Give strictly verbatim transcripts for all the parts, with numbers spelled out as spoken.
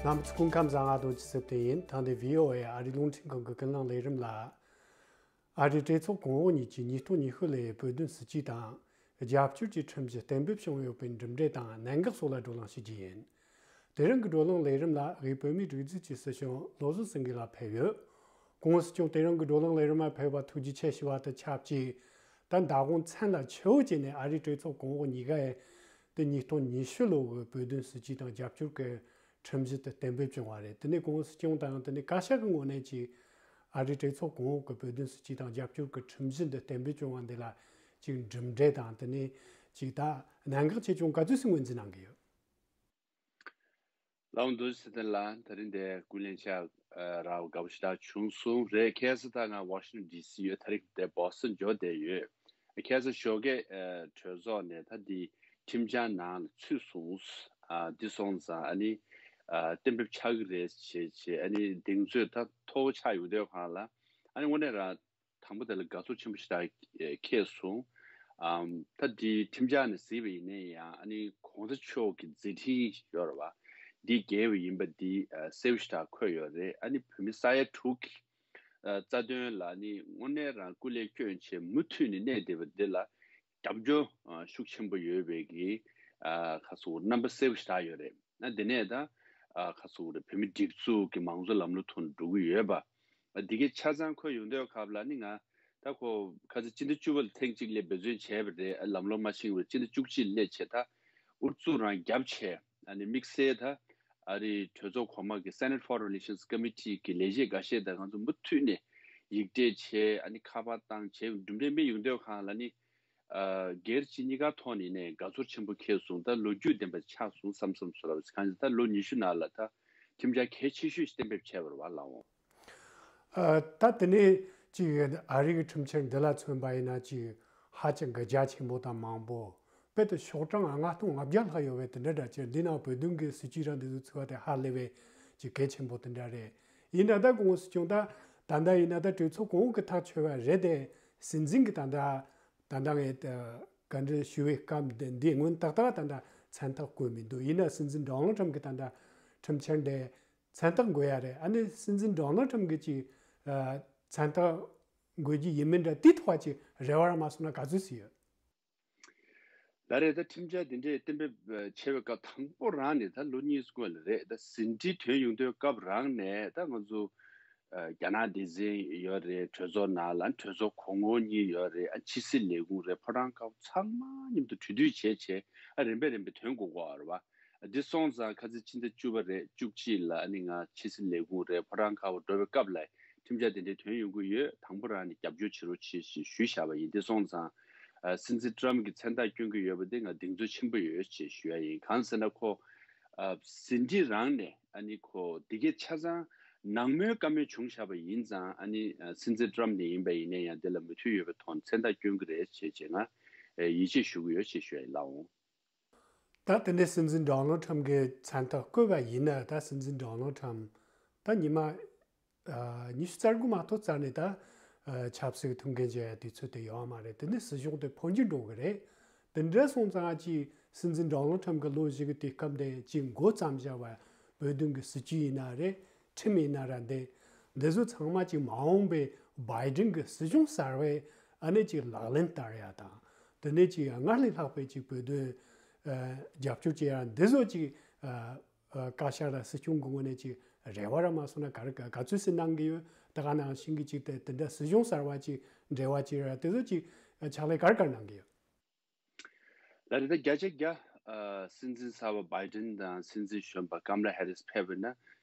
རྣམ་པ་ཚོ་སྐུ་ཁམས་བཟང་། ང་རྡོ་རྗེ་སེ་བརྟན་ཡིན། ད་འདི་བྷི་ཨོ་ཨེ་ཨ་རིའི་རླུང་འཕྲིན་ཁང་གི་ཀུན་གླེང་ལས་རིམ་ལ། ཨ་རིའི་གྲོས་ཚོགས་གོང་འོག་གཉིས་ཀྱིས་ཉིས་སྟོང་ཉི་ཤུ་ལོའི་བོད་དོན་སྲིད་ཇུས་དང་རྒྱབ་སྐྱོར་གྱི་ཁྲིམས་གཞི་གཏན་འབེབས་བྱུང་ཡོད་པའི་གྲུབ་འབྲས་དང་གནད་འགག་སོགས་ལ་བགྲོ་གླེང་ཞུ་རྒྱུ་ཡིན། དེ་རིང་གི་བགྲོ་གླེང་ལས་རིམ་ལ་དབུས་བོད་མིའི་སྒྲིག་འཛུགས་ཀྱི་སྲིད་སྐྱོང་བློ་བཟང་སེང་གེ་ལགས་ཕེབས་ཡོད། སྐུ་ངོ་སྲིད་སྐྱོང་། དེ་རིང་གི་བགྲོ་གླེང་ལས་རིམ་ལ་ཕེབས་པ་ཐུགས་རྗེ་ཆེ་ཞུ་བ་དང་ཆབས་ཅིག་ད་མདང་དགོང་མཚན་ལ་ཆུ་བོ་བྱས་ནས་ཨ་རིའི་གྲོས་ཚོགས་གོང་འོག་གཉིས་ཀས་དེ་ཉིས་སྟོང་ཉི་ཤུ་ལོ་གི་བོད་དོན་སྲིད་ཇུས་དང་རྒྱབ་སྐྱོར་གྱི་ཁྲིམས་གཞི་དེ་གཏན་འབེབས་བྱུང་བ་རེད། དེ་ནས་སྐུ་ངོ་སྲིད་སྐྱོང་དང་དེ་ནས་བཀའ་ཤག་གི་ངོས་ནས་ཅིག་ཨ་རིའི་གྲོས་ཚོགས་གོང་འོག་གི་བོད་དོན་སྲིད་ཇུས་དང་རྒྱབ་སྐྱོར་གྱི་ཁྲིམས་གཞི་འདི་གཏན་འབེབས་བྱུང་བ་འདི་ལ་ཅིག་གྲུབ་འབྲས་དང་དེ་ནས་ཅིག་ད་གནད་འགག་ཆེ་ཆུང་ག་ཚོད་ཅིག་ངོས་འཛིན་གནང་གི་ཡོད། ལགས་འོང་། རྡོ་རྗེ་སེ་བརྟན་ལགས། ད་རིང་འདིར་སྐུ་ལས་བཅར་རག་པ་དགའ་པོ་ཞེ་དྲག་བྱུང་སོང་། རེད། ཁ་སང་ད་ང་ཝ་ཤིང་ཊོན་ཌི་སི་ཡོད། ད་རིང་འདིར་བྷོ་སི་ཊོན་འབྱོར་བསྡད་ཡོད། ཁ་སང་ཞོགས་ཀས་ཨ་གྲོས་ཚོགས་ནས་ད་འདི་ཁྲིམས་འཆར་ནང་ལ་ཚུད་སོང་། ཨ་འདི་སོང་ཙང་ཨ་ནི་ཨ་གཏན་འབེབས་ཆགས་ཀྱི་རེད་ཅེས་བྱས། ཨ་ནི་གདེང་ཚོད་ད་མཐོ་པོ་ཆགས་ཡོང་དུས་སྒང་ལ་ཨ་ནི་དངོས་གནས་རང་དང་པོ་དེ་ལ་དགའ་ཚོར་ཆེན་པོ་ཞེ་དྲག་ཨེ་སྐྱེས་སོང་། ཨམ་ད་འདི་ཁྲིམས་འཆར་ནས་གཟིགས་པ་ཡིན་ན་ཡང་ཨ་ནི་གོང་ས་མཆོག་གི་མཛད་འཕྲིན་ཡོད་རེད་བ། འདི་འགལ་བ་ཡིན་པ་འདི་ཨ་གསལ་པོ་ཞེ་དྲག་འཁོད་ཡོད་རེད། ཨ་ནི་བོད་མི་ས་ཡ་དྲུག་གི་ཨ་རྩ་དོན་ལ་ཨ་ནི་དངོས་གནས་རང་སྐུ་ལས་བསྐྱོན་བྱས་མུ་མཐུད་ནས་གནས་བསྡད་པ་འདི་ལ་རྒྱབ་སྐྱོར་ཨ་ཤུགས་ཆེན་པོ་ཡོད་པའི་གི་ཨ་ཁ་སོ་རྣམ་པ་གསལ་པོ་ཞེ་དྲག་ཡོད་རེད། ཨ་འདི་ནས་ད་ཨ་ཁ་སོ་རེད། བོད་མི་སྒྲིག་འཛུགས་ཀྱི་མང་གཙོ་ལམ་ལུགས་ཐོག་ནས་འགྲོ་གི་ཡོད་པ། ཨ་འདི་གའི་ཆ་ཚང་འཁོད་ཡོང་དུས་སྐབས་ལ་ནི་ང་ད་ཁོ་ཁ་ཚ་སྤྱི་ཟླ་བཅུ་པ་ལ་ཐེངས་གཅིག་སླེབས་འབད་བརྩོན་བྱས་པ་རེད། ཨ་ལམ་ལྷོང་མ་ཕྱིན་པར་སྤྱི་ཟླ་བཅུ་གཅིག་ལ་སླེབས་བྱས་ད་ཨུ་ཚུགས་རང་བརྒྱབ་བྱས། ཨ་ནི་དམིགས་བསལ་ད་ཨ་རི་གྲོས་ཚོགས་གོང་མ་གི་Senate Foreign Relations Committee་གི་ལས་བྱེད་འགའ་ཤས་དང་ང་ཚོ་མུ་མཐུད་ནས་ཡིག་ཕྲད་བྱས། ཨ་ནི་ཁ་པར་བཏང་བྱས་གྲུབ་འབྲས་མེད་ཡོང་དུས་སྒང་ལ་ནི། ཨ་སྒེར་གྱི་གཉིས་ཀ་ཐོག་ནས་ནས་དགའ་ཚོར་ཆེན་པོ་སྐྱེས་སོང་། ད་ལོ་རྒྱུས་ལྡན་པ་ཆགས་སོང་བསམ་བསམ་སོ་རབ་གང་ཡིན་ད་ལོ་ཉི་ཤུ་ནང་ལ་ད་ཁྲིམས་འཆར་གལ་ཆེ་ཤོས་ཤིག་གཏན་འབེབས་བྱས་པ་རེད་བ། ལགས་འོང་། ཨ་ད་དེ་ནས་ཅིག་ཨ་རི་གི་ཁྲིམས་འཆར་འདི་ལ་མཚོན་པ་ཡིན་ན་ཅིག་ཧ་ཅང་གི་རྒྱ་ཆེན་པོ་དང་མང་པོ། དཔེ་དེ་ཤོག་གྲངས་ལྔ་སྟོང་ལྔ་བརྒྱ་ལྷག་ཡོད་པའི་དེ་འདྲ་འདྲ་ཅིག་འདི་ནང་བོད་དོན་གྱི་སྲིད་ཇུས་རང་འདི་ཚོ་ཚུད་པ་དེ་ཧ་ལས་པའི་ཅིག་གལ་ཆེན་པོ་དེ་འདྲ་རེད། ཡིན་ན་ད་སྐུ་ངོ་སྲིད་སྐྱོང་ད་ད་ལྟ་ཡིན་ན་ད་གྲོས་ཚོགས་གོང་འོག་གི་ཐག་ཆོད་པ་རེད་དེ། སྲིད་འཛིན་གྱི་ད་ལྟ་ད་ལྟ་ངས་བཀའ་འདྲི་ཞུ་བའི་སྐབས་འདི་འདི་སྔོན་ཏག་ཏག་ད་ལྟ་མཚན་རྟགས་བཀོད་མི་འདུག་ཡིན་ན་སྲིད་འཛིན་ཌོ་ནལ་ཊམ་གྱི་ད་ལྟ་ཁྲིམས་འཆར་འདི་མཚན་རྟགས་འགོད་ཡ་རེད། ཨ་ནི་སྲིད་འཛིན་ཌོ་ནལ་ཊམ་གྱི་ཅིག་མཚན་རྟགས་འགོད་རྒྱུ་ཡིན་མིན་འདྲ་དེའི་ཐོག་ཅིག་རེ་བ་ར་མ་སོང་ན་ག་ཚོད་ཅིག་ཡོད། ལགས་རེད། ད་ཁྲིམས་འཆར་འདི་འདྲས་གཏན་འབེབས་བྱས་པའི་སྐབས་དང་པོ་རང་ནས་ད་ལོ་གཉིས་སྔོན་ལ་རེད། ད་ཟིན་བྲིས་ཐོན་ཡོང་དུས་སྐབས་རང་ནས་ད་ང་ཚོ་རྒྱ་ནག་སྡེ་ཚན་ཡོད་རེད། གྲོས་ཚོགས་ནང་ལ་གྲོས་ཚོགས་གོང་འོག་གཉིས་ཡོད་རེད། ཨ་ཕྱི་སྲིད་ལས་ཁུངས་རེད། ཕོ་བྲང་དཀར་པོ་ཚང་མ་མཉམ་དུ་གྲོས་བསྡུར་བྱས་བྱས་ཨ་རིམ་པས་རིམ་པས་ཐོན་དགོས་ཀྱི་ཡོད་རེད་བ། འདི་སོང་ཙང་ཁ་སང་ཕྱི་ཟླ་བཅུ་པ་རེད། བཅུ་གཅིག་ལ་ཨ་ནི་ང་ཕྱི་སྲིད་ལས་ཁུངས་རེད། ཕོ་བྲང་དཀར་པོ་འགྲོ་བའི་སྐབས་ལ་ཁྲིམས་འཆར་དེ་འདྲའི་ཐོན་ཡོང་གི་ཡོད། དང་པོ་རང་ནས་རྒྱབ་སྐྱོར་བྱེད་རོགས་བྱེད་ཞེས་ཞུས་བཞག་པ་ཡིན། འདི་སོང་ཙང་ཨ་སྲིད་འཛིན་ཊམ་གྱིས་མཚན་རྟགས་བསྐྱོན་གྱི་ཡོད་པ་དེ་ང་གདེང་ཚོད་ཆེན་པོ་ཡོད་ཅེས་ཞུ་ཡ་ཡིན། གང་ཟེར་ན་ཁོ་ཨ་ཟིན་བྲིས་རང་ནས་ཨ་ནི་ཁོ་འདི་གའི་ཆ་ཚང་ནང་མོལ་བཀའ་མོལ་བྱུང་བཞག་པ་ཡིན་ཙང་། ཨ་ནི་ཨ་སྲིད་འཛིན་ཊམ་ནས་ཡིན་པ་ཡིན་ན་ཡང་དེ་ལ་མོས་མཐུན་ཡོད་པའི་ཐོག་ནས་མཚན་རྟགས་བསྐྱོན་གྱི་རེད་ཅེས་བྱས་ང་ཨ་ཡིད་ཆེས་ཞུ་གི་ཡོད་ཅེས་ཞུ་ཡ་ཡིན། ལགས་འོང་། ད་དེ་ནས་སྲིད་འཛིན་ཌོ་ནལ་ཊམ་གྱིས་མཚན་རྟགས་བཀོད་པ་ཡིན་ན། ད་སྲིད་འཛིན་ཌོ་ནལ་ཊམ་ད་ཉི་མ་ཨ་ཉི་ཤུ་རྩ་དགུ་མ་གཏོགས་རྩ་ནས་ད་ཨ་ཆབ་སྲིད་ཀྱི་ཐུགས་འགན་བཞེས་ཡ་དུས་ཚོད་དེ་ཡོད་མ་རེད། དེ་ནས་སྲིད་གཞུང་དེ་འཕོ་འགྱུར་འགྲོ་གི་རེད། དེ་འདྲ་སོང་ཙང་ཅིག་སྲིད་འཛིན་ཌོ་ནལ་ཊམ་གྱི་ལོ་བཞི་གི་དུས་སྐབས་དེ་ཅིག་འགོ་བརྩམས་བཞག་པ་བོད་དོན་གྱི་སྲིད་ཇུས་ཡིན་ན་རེད། ཁྲིམས་ཡིན་ན་ར་འདི་འདི་ཚོ་ཚང་མ་ཅིག་མ་འོངས་པའི་བྷའི་ཌེན་གྱི་སྲིད་གཞུང་གསར་པའི་ཨ་ནི་ཅིག་ལག་ལེན་བསྟར་ཡ་དང་། དེ་ནས་ཅིག་སྔར་ལས་ལྷག་པའི་ཅིག་བོད་དོན་ཨ་རྒྱབ་སྐྱོར་བྱེད་ཡ་འདི་ཚོ་ཅིག་ཨ་ཨ་བཀའ་ཤག་དང་སྲིད་སྐྱོང་གི་ངོས་ནས་ཅིག་རེ་བ་ར་མ་སོང་ན་ག་རེ་ག་ག་ཚོད་ཅིག་གནང་གི་ཡོད། དེ་ག་ནང་བཞིན་གྱི་ཅིག་དེ་དེ་འདྲ་སྲིད་གཞུང་གསར་པ་ཅིག་འབྲེལ་བ་བྱེད་ཡ་དེ་ཚོ་ཅིག་ཕྱག་ལས་ག་རེ་ག་རེ་གནང་གི་ཡོད། ལགས་རེད། ད་བརྒྱ་ཆ་བརྒྱ་ཨ་སྲིད་འཛིན་གསར་པ་བྷའི་ཌེན་དང་སྲིད་འཛིན་གཞོན་པ་ཀམ་ལ་ཧེ་རིས་ཕེབས་པ་ཡིན་ན་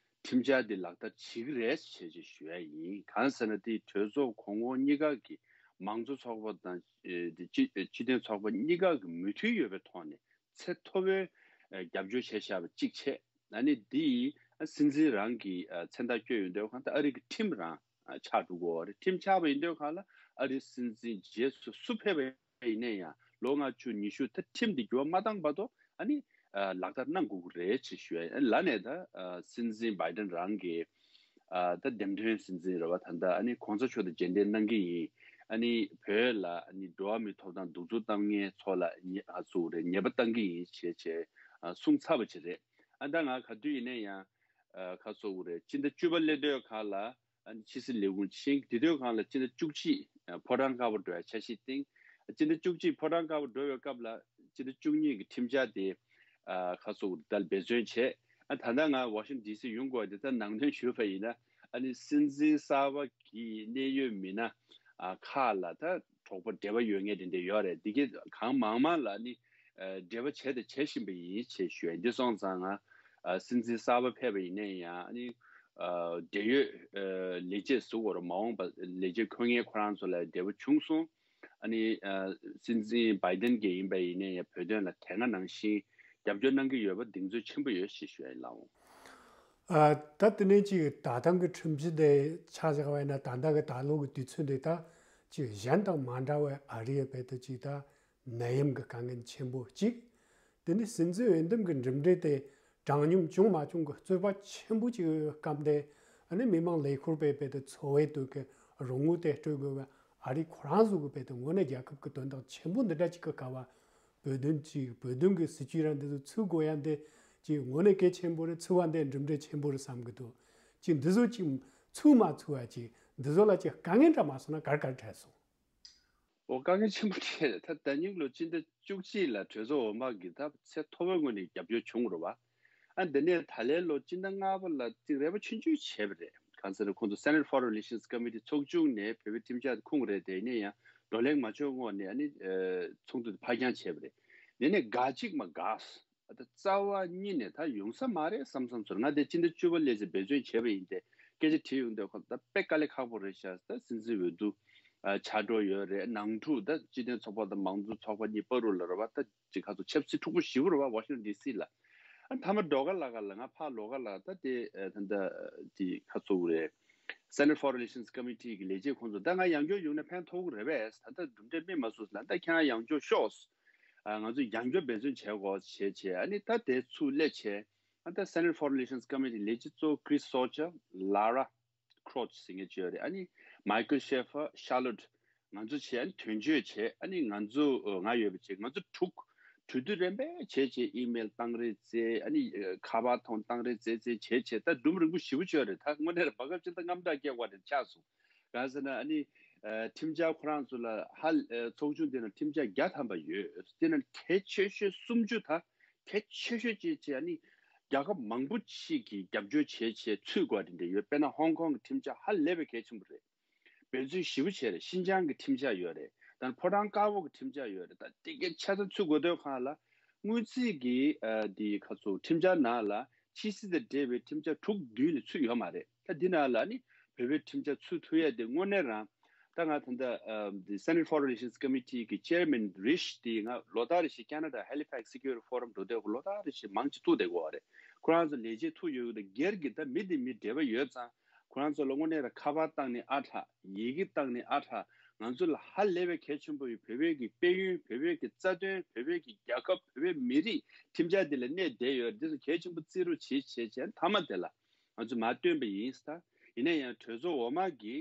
ཁྲིམས་འཆར་འདི་ལག་བསྟར་བྱེད་ཀྱི་རེད་ཅེས་ཅིག་ཞུ་ཡ་ཡིན། གང་ཟེར་ན་དེ་གྲོས་ཚོགས་གོང་འོག་གཉིས་ཀ་གི་མང་གཙོ་ཚོགས་པ་དང་ཨེ་དེ་སྤྱི་སྤྱི་མཐུན་ཚོགས་པ་གཉིས་ཀ་གི་མོས་མཐུན་ཡོད་པའི་ཐོག་ནས་ཚད་མཐོ་པོའི་ཨེ་རྒྱབ་སྐྱོར་བྱས་བཞག་པ་གཅིག་བྱས། ཨ་ནི་འདི་ཨ་སྲིད་འཛིན་རང་གི་ཨ་མཚན་རྟགས་བསྐྱོན་ཡོང་དུས་གང་ལྟར་ཨ་རི་གི་ཁྲིམས་རང་ཨ་ཆགས་འགྲོ་གི་ཡོད་རེད། ཁྲིམས་ཆགས་པ་ཡིན་དུས་གང་ལ་ཨ་རིའི་སྲིད་འཛིན་རྗེས་སུ་སུ་ཕེབས་པ་ཡིན་ན་ཡང་ལོ་ལྔ་བཅུ་ཉི་ཤུ་ད་ཁྲིམས་འདི་འགྱུར་བ་མ་བཏང་བར་དུ་ཨ་ནི་ཨ་ལག་བསྟར་གནང་དགོས་ཀྱི་རེད་ཅེས་ཞུ་ཡ་ཡིན། ལར་ནས་ད་ཨ་སྲིད་འཛིན་བྷའི་ཌེན་རང་གིས་ཨ་ད་འདེམས་ཐོན་སྲིད་འཛིན་རེད་བ། ད་ལྟ་ཨ་ནི་གོང་ས་མཆོག་དང་མཇལ་འཕྲད་གནང་གི་ཡིན། ཨ་ནི་བོད་ལ་ཨ་ནི་འགྲོ་བ་མིའི་ཐོབ་ཐང་གདུག་རྩུབ་བཏང་མཁན་ཚོ་ལ་ཉེ་ཨ་ཚུགས་རེད་ཉེས་པ་བཏང་གི་ཡིན་ཞེས་བྱས་ཨ་གསུངས་ཚར་བ་ཅིག་རེད། ཨ་ད་ང་ག་དུས་ཡིན་ན་ཡང་ ཨ་ཁ་སོ་གུ་རེད། སྤྱི་ཟླ་བཅུ་པ་སླེབས་དུས་སྒང་ལ་ཨ་ནི་ཕྱི་སྲིད་ལས་ཁུངས་ཕྱིན། དེ་དུས་སྒང་ལ་སྤྱི་ཟླ་བཅུ་གཅིག་ཨ་ཕོ་བྲང་དཀར་པོ་འགྲོ་ཡ་འཆར་གཞི་བཏིང་། སྤྱི་ཟླ་བཅུ་གཅིག་ཕོ་བྲང་དཀར་པོ་འགྲོ་བའི་སྐབས་ལ་སྤྱི་ཟླ་བཅུ་གཉིས་ཀྱི་ཁྲིམས་འཆར་དེ་ཨ་ཁ་སོ་གུ་ད་འབད་བརྩོན་བྱས། ཨ་ད་ལྟ་ང་ཝ་ཤིང་ཊོན་ཌི་སི་ཡོང་དགོས་དེ་ད་ནང་དོན་ཞུས་པ་ཡིན་ན། ཨ་ནི་སྲིད་འཛིན་གསར་པ་གི་གནད་ཡོད་མི་སྣ་ཨ་ཁག་ལ་ད་གྲོགས་པོ་འབྲེལ་བ་ཡོད་མཁན་དེ་འདྲ་ཡོད་རེད། འདི་གའི་གང་མང་མང་ལ་ནི་ཨ་འབྲེལ་བ་བྱས་དང་བྱེད་བཞིན་པ་ཡིན་ཞེས་ཞུ་ཡ། འདི་སོང་ཙང་ང་ཨ་སྲིད་འཛིན་གསར་པ་ཕེབས་པ་ཡིན་ན་ཡང་ཨ་ནི་ཨ་འབྲེལ་ཡོད་ཨ་ལས་བྱེད་ཟུར་བར་མ་འོངས་པ་ལས་བྱེད་འཁོད་མཁན་ཁོ་རང་ཚོ་ལ་འབྲེལ་བ་བྱུང་སོང་། ཨ་ནི་ཨ་སྲིད་འཛིན་བྷའི་ཌེན་གྱི་ཡིན་པ་ཡིན་ན་ཡང་བོད་དོན་ལ་དེ་སྔ་ནང་བཞིན་རྒྱབ་སྐྱོར་གནང་གི་ཡོད་པ་གདེང་ཚོད་ཆེན་པོ་ཡོད་ཞེས་ཞུ་ཡ་ཡིན་ལགས། ཨ་ད་དེ་ནས་ཅིག་ད་ཐེངས་ཀྱི་ཁྲིམས་གཞི་དེ་ཆ་བཞག་པ་ཡིན་ན། ད་ལྟ་གི་ད་ལོ་གི་དུས་ཚོད་འདི་ད་ཅིག་གཞན་དང་མ་འདྲ་བའི་ཨ་རིའི་བོད་དུ་ཅིག་ད་ནད་ཡམས་ཀྱི་དཀའ་ངལ་ཆེན་པོ་གཅིག་དེ་ནས་སྲིད་འཛིན་འོས་འདེམས་ཀྱི་གྲུབ་འབྲས་དེ་དྲང་སྙོམས་བྱུང་མ་བྱུང་གི་རྩོད་པ་ཆེན་པོ་ཅིག་སྐབས་དེ། ཨ་ནི་མི་མང་ལས་འཁུར་བའི་བོད་དུ་འཚོ་བའི་དུས་ཀྱི་རོགས་དངུལ་དེ་སྤྲོད་དགོས་པ། ཨ་རི་ཁོ་རང་ཚོ་གི་བོད་དུ་དངོས་གནས་རྒྱལ་ཁབ་ཀྱི་དོན་དག་ཆེན་པོ་འདི་འདྲ་ཅིག་གི་སྐབས་བ། བོད་དོན་གྱི་བོད་དོན་གྱི་སྲིད་ཇུས་རང་འདི་ཚོ་ཚུགས་དགོས་ཡ་འདི་ཅིག་དངོས་གནས་གལ་ཆེན་པོ་རེད། ཚུགས་པ་འདི་གྲུབ་འབྲས་ཆེན་པོ་རེད་བསམ་གྱི་འདུག་ཅིག་འདི་ཚོ་ཅིག་ཚུགས་མ་ཚུགས་པ་ཅིག་འདི་ཚོ་ལ་ཅིག་དཀའ་ངལ་འདྲ་མ་སོང་ན་ག་རེ་ག་རེ་འཕྲད་སོང་། འོ་དཀའ་ངལ་ཆེན་པོ་འཕྲད་རེད། ད་ད་ཉིང་ལོ་སྤྱི་ཟླ་བཅུ་གཅིག་ལ་གྲོས་ཚོགས་འོག་མ་གི་ད་ཚད་མཐོ་བོའི་ངོས་ནས་རྒྱབ་སྐྱོར་བྱུང་རེད་བ། ཨ་འདི་ནས་ད་ལན་ལོ་སྤྱི་ཟླ་ལྔ་པ་ལ་ཅིག་རེ་བ་ཆུང་ཆུང་བྱས་པ་རེད། གང་ཟེར་ན་ཁོང་ཚོ་Senate Foreign Relations Committee ཚོགས་ཆུང་ནས་བོད་པའི་ཁྲིམས་འཆར་ཁུངས་རེད། དེ་ནས་ཡང་བགྲོ་གླེང་མ་བྱུང་སྔོན་ནས་ཨ་ནི་ཚོགས་འདུ་དེ་ཕར་འགྱངས་བྱས་པ་རེད། དེ་ནས་འགག་གཅིག་མ་འགག་ད་རྩ་བ་ཉིད་ནས་ད་ཡོང་ས་མ་རེད་བསམ་བསམ་ཚོར། ང་དེ་སྤྱི་ཟླ་བཅུ་པ་སླེབས་ཚེ་འབད་བརྩོན་བྱས་པ་ཡིན་ཏེ། སྐད་ཆ་དྲིས་ཡོང་དུས་ཁོ་ད་དཔེ་དཀའ་ལས་ཁག་པོ་རེད་ཤག་ད་སྲིད་འཛིན་འོས་བསྡུ་ཨ་ཆགས་འགྲོ་ཡོད་རེད། ནང་འཁྲུག་ད་སྤྱི་མཐུན་ཚོགས་པ་དང་མང་གཙོ་ཚོགས་པ་གཉིས་བར་དུ་ལ་རེད་བ། ད་ཅིག་ཁ་ཚོ་ཆབ་སྲིད་འཁྲུག་པོ་ཞེ་པོ་རེད་བ། ཝ་ཤིང་ཊོན་ཌི་སི་ལ། ཨ་མཐའ་མ་འགྲོ་ག་ལ་ག་ལ་ང་ཕར་ལོག་ག་ལ་ད་དེ་ཨ་ད་ད་དེ་ཁ་ཚོ་རེད། Senate Foreign Relations Committee གི་ལས་བྱེད་ཁོང་ཚོ་ད་ང་ཡང་བསྐྱར་ཡོང་ན་ཕན་ཐོགས་ཀྱི་རེད་པས། ད་ལྟ་གྲུབ་འབྲས་སྨིན་མ་སོང་ཟེར་ན། ད་ཁྱེད་རང་ཡང་བསྐྱར་ཤོག་ཨ་ང་ཚོ་ཡང་བསྐྱར་འབད་བརྩོན་བྱེད་དགོས་བྱས་བྱས། ཨ་ནི་ད་དེ་ཚུར་སླེབས་བྱས། ཨ་ད་Senate Foreign Relations Committee ལས་བྱེད་གཙོ་བོ་Chris Sawcher, Lara Croce ཟེར་མཁན་ཅིག་ཡོད་རེད། ཨ་ནི་Michael Schaefer, Charlotte ང་ཚོ་བྱས། ཨ་ནི་དོན་གཅོད་བྱས། ཨ་ནི་ང་ཚོ་ང་ཡོད་པ་བྱས། ང་ཚོ་དྲུག་གྲོས་བསྡུར་རིམ་པས་བྱས་བྱས། ཨི་མེལ་བཏང་རེས་བྱས། ཨ་ནི་ཁ་པར་ཐོག་བཏང་རེས་བྱས་བྱས་བྱས། ད་འབྲུམ་རིང་པོ་ཞེ་པོ་ཅིག་ཡོད་རེད། ད་དངོས་གནས་རེད། བར་སྐབས་ཅིག་ད་དངངས་སྐྲག་སྐྱེ་བ་རེད་ཆགས་སོང་། གང་ཟེར་ན་ཨ་ནི་ཨ་ཁྲིམས་འཆར་ཁོ་རང་ཚོ་ལ་ཧ་ཨ་ཚོགས་ཆུང་དེ་ནང་ཁྲིམས་འཆར་བརྒྱ་ཐམ་པ་ཡོད། དེ་ནང་གལ་ཆེ་ཤོས་སུམ་ཅུ། ད་གལ་ཆེ་ཤོས་ཅིག་བྱས། ཨ་ནི་རྒྱལ་ཁབ་མང་པོ་ཞིག་གིས་རྒྱབ་སྐྱོར་བྱས་བྱས་ཚུད་དགོས་དེ་འདྲ་ཡོད། དཔེར་ན་ཧོང་ཀོང་གི་ཁྲིམས་འཆར་ཧ་ལས་པའི་གལ་ཆེན་པོ་རེད། འབད་བརྩོན་ཞེ་པོ་བྱས་རེད། ཤིན་ཅང་གི་ཁྲིམས་འཆར་ཡོད་རེད། ད་ཕོ་བྲང་དཀར་པོ་གི་ཁྲིམས་འཆར་ཡོད་རེད། ད་དེ་གའི་ཆ་ཚང་ཚུད་དགོས་དུས་སྒང་ལ་དངུལ་རྩིས་ཀྱི་ཨ་དེ་ཁ་ཚུགས་ཁྲིམས་འཆར་ནང་ལ་ཕྱི་སྲིད་དང་འབྲེལ་བའི་ཁྲིམས་འཆར་དྲུག་བདུན་ལས་ཚུད་ཡོད་མ་རེད། ད་འདི་ནང་ལ་ནི་བོད་པའི་ཁྲིམས་འཆར་ཚུད་ཐུབ་ཡ་དེ་དངོས་གནས་རང་། ད་ང་ད་ལྟ་ཨ་དེ་Senate Foreign Relations Committee གི་Chairman རེད་ཤག་དེ་ང་ལོ་ལྟར་རེ་བཞིན་Canada Halifax Security Forum འགྲོ་དུས་ལོ་ལྟར་རེ་བཞིན་མང་ཆེ་ཐུག་བསྡད་ཀྱི་ཡོད་རེད། ཁོ་རང་ཚོ་ལས་བྱེད་ཐུག་ཡོད་ཀྱི། ད་སྒེར་གྱི་ད་མི་དེ་མི་འབྲེལ་བ་ཡོད་ཙང་། ཁོ་རང་ཚོ་ལ་དངོས་གནས་རང་ཁ་པར་བཏང་ནས་ཨ་དྲག་ཡི་གེ་བཏང་ནས་ཨ་དྲག་ང་ཚོ་ལ་ཧ་ལས་པའི་གལ་ཆེན་པོ་ཡོད། བོད་པའི་གི་དཔལ་ཡོན། བོད་པའི་གི་རྩ་དོན། བོད་པའི་གི་རྒྱལ་ཁབ། བོད་པའི་མི་རིགས། ཁྲིམས་འཆར་འདི་ལ་གནད་བསྡད་ཡོད། འདི་ཚོ་གལ་ཆེན་པོ་བརྩི་རོགས་བྱེད་བྱེད་བྱས། མཐའ་མ་དེ་ལ་ང་ཚོ་མར་བཏོན་པ་ཡིན་ད། ཡིན་ན་ཡང་གྲོས་ཚོགས་འོག་མ་གི་